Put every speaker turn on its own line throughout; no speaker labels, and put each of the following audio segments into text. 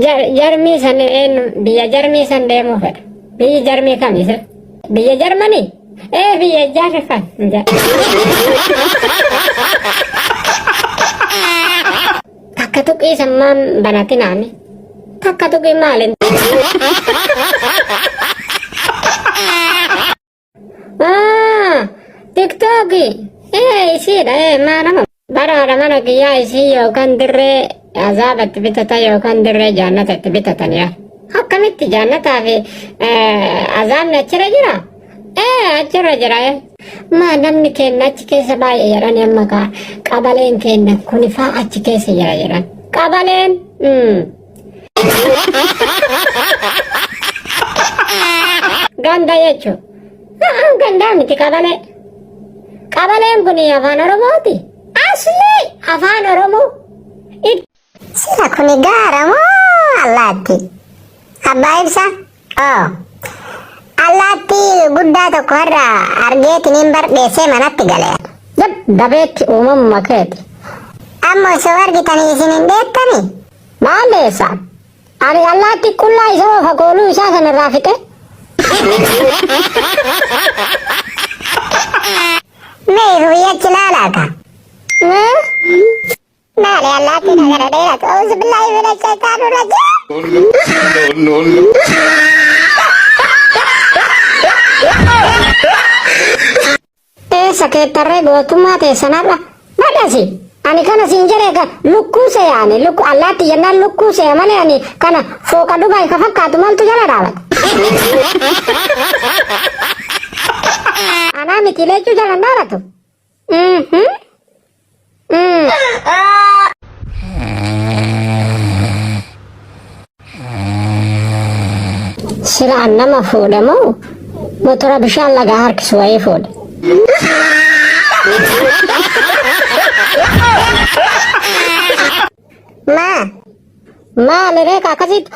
Jarmii san eenyu biyya jarmii san deemuu fedha. Biyyi jarmii kami isa? Biyya Jarmanii? Ee biyya jarri kan. Takka tuqii san maan banatinaami? Takka tuqii maali? Ah, TikTok. Eh, isiidha. Eh, maa nama. Baraadha mana kiyyaa isii yookaan dirree azaaba itti bitatan yookaan dirree jaannata itti bitatan yaa. Akkamitti jaannataa fi azaabni achirra jira? Eh, achirra jira. Eh. Maa namni keenya achi keessa baay'ee jedhan amma kaa qabaleen keenya kunifaa achi keessa jira jedhan. Qabaleen. Ganda jechuun. Gandaa miti qabalee. Qabaleen kun afaan Oromooti. Asli afaan Oromoo.
Sila kuni gaara moo allaatti? Abbaa ibsa? Oo. Allaattii guddaa tokko har'a argeetiniin bardheessee manatti gale.
Jab dabeetti uumamuma keeti.
Amma osoo argitanii isin hin dheettani?
Maal dheessa? Ani allaatti qullaa isa oofa gooluu isaa sana irraa fixe.
Mee guyyachi laalaa ka.
Mee?
Maali allaattiin hagana dheeratu? Auzu billaahi mina shaytaani rajiim.
No, no, no.
Eessa keettarree gootummaa teessan har'a? Badhasi! Ani kana siin jedhe ka lukkuu se'a ani lukku allaatti jennaan lukkuu se'a malee ani kana fooqa Dubaay ka fakkaatu maaltu jala dhaabata? Anaa miti leechuu jala hin dhaabatu. Mhm. Mm. Sila an nama fuudhe moo motora bishaan lagaa harkisu wayii fuudhe.
Maa?
Maali ree ka akkasitti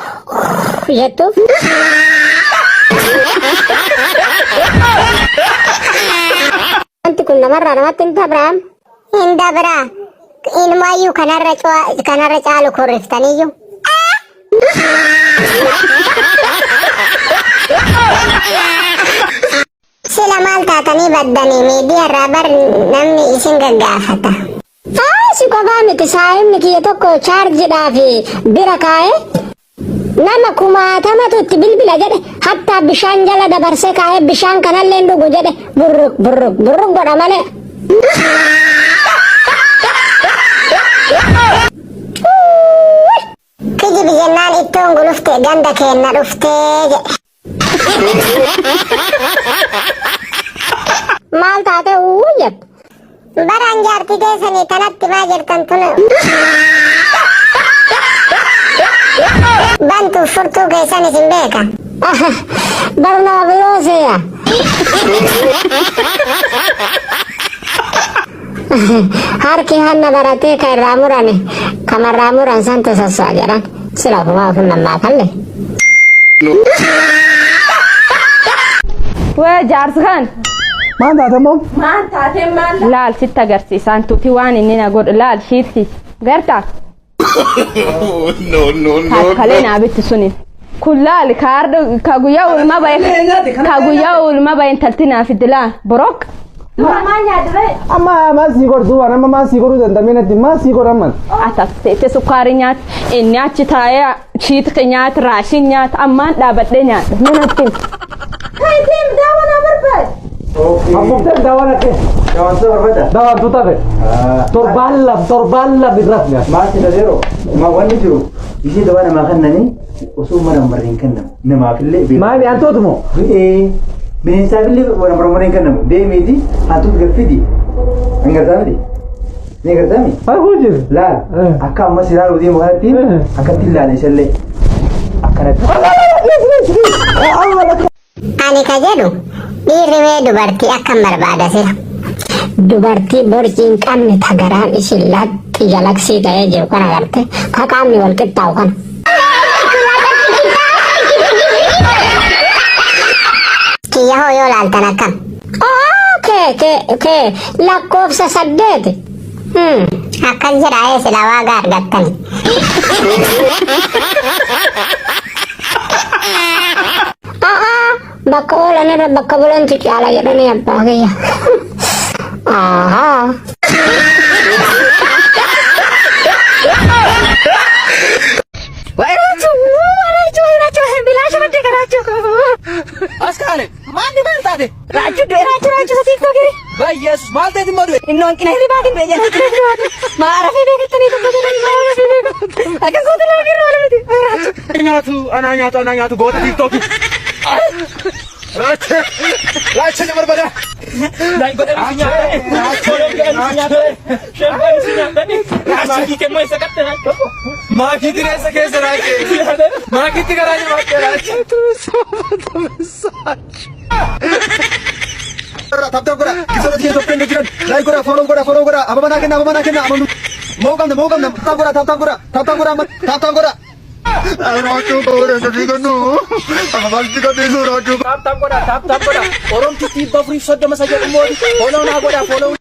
jettuuf? Wanti kun namarraa namatti hin dabraam.
Hin dabraa. Inumaayyuu kanarra kanarra caalu korriftaniyyuu. Sila maal taatanii baddanii miidiyaarraa bar namni isin gaggaafata.
Si qofaa miti saahibni kiyya tokko chaarjidhaa fi bira kaa'ee nama kumaatamatu itti bilbila jedhe hattaa bishaan jala dabarsee kaa'ee bishaan kanallee hin dhugu jedhe burruk burruk burruk godha malee.
Kijibi jennaan ittoon gulufte ganda keenna dhuftee jedhe.
Maal taate uu jettu.
Baraan jaartii teessanii tanatti maa jirtan tun. Bantuuf furtuu keessan isin beeka.
Bar nama biroo seeya. Harki hanna baratee ka irraa murame kamarraa muran santu sassaa jedhan sila ofumaa ofin mammaakalle.
Wee jaarsi kan.
Maal taate immoo?
Maal taatee maal? Laal sitti agarsiisaan tuuti waan inni na godhu laal shiitti. Gartaa?
No, no, no,
Kalee
no.
naa bitti suni. Kun laal kaarda ka guyyaa oolmaa bahe ka guyyaa oolmaa bahe intalti naa fiddi laal borok.
Amma maal sii godhu duuba amma maal sii godhuu danda'ame natti maal sii godhu amman?
Atas teessee sukkaarii nyaata inni achi taa'ee shiitii nyaata raashin nyaata ammaan dhaabadhee nyaata. Manatti.
Afuuftee daawwan akka
Daawwantu barbaada.
daawwantu tafe torbaan lama torbaan lama irratti nyaata.
Maal si dhabeeroo? Ma wanni jiru ishee dawaa namaa kennanii osoo mana marreen hin kennamu. Namaafillee
Maali hantuutu moo?
Ee bineensaafillee mana marreen hin kennamu. Deemiiti hantuutu gaffiti. Hin gartaa miti? Ni gartaa miti?
Arguu jiru.
Laal akka amma si ilaaluu deemu kanatti akkatti ilaale isallee akkanatti.
Ani ka jedhu dhiirri mee dubartii akkam barbaada sila?
Dubartii borcii hin qabne ta garaan isii laxxi jalaksii ta'ee jiru kana garte ka qaamni wal qixxaawu kana.
Kiyya hoo yoo laaltan akkam?
Kee kee kee lakkoofsa 8.
Akkas jedha ee sila waagaa argattani.
A'aa bakka oolan irra bakka bulantu caala jedhanii abbaa kiyya. Ahaa.
Askaale maalli maal taate? Raachuu du'e raachuu raachuu isa tiiktookii. Bayyeesus maal ta'eeti immoo du'e? Inni hanqina hirribaatiin du'e jedha. Maa rafee beekattanii dubbatanii maa rafee beeku. Akka goota nama birraa ola miti. Raachuu.
Nyaatu anaa nyaatu anaa nyaatu goota tiiktookii. Raachee raachee na barbada. Maakii direessa keessa raachee. Maakiitti garaa jabaattee raachee. Tap tap godha. Kisoota kiyya tokko hin jiran. Like godha, follow godha, follow godha. Ababa naa kenna, ababa naa kenna. Amanu. Moo qabna, moo qabna. Tap godha, tap tap godha. Tap tap godha, tap tap godha. Raachuu koore sadii kennu. Ababatti gadhiisuu raachuu.
Tap tap godha, tap tap godha. Oromti 430 isa jedhu immoo follow naa godha, follow.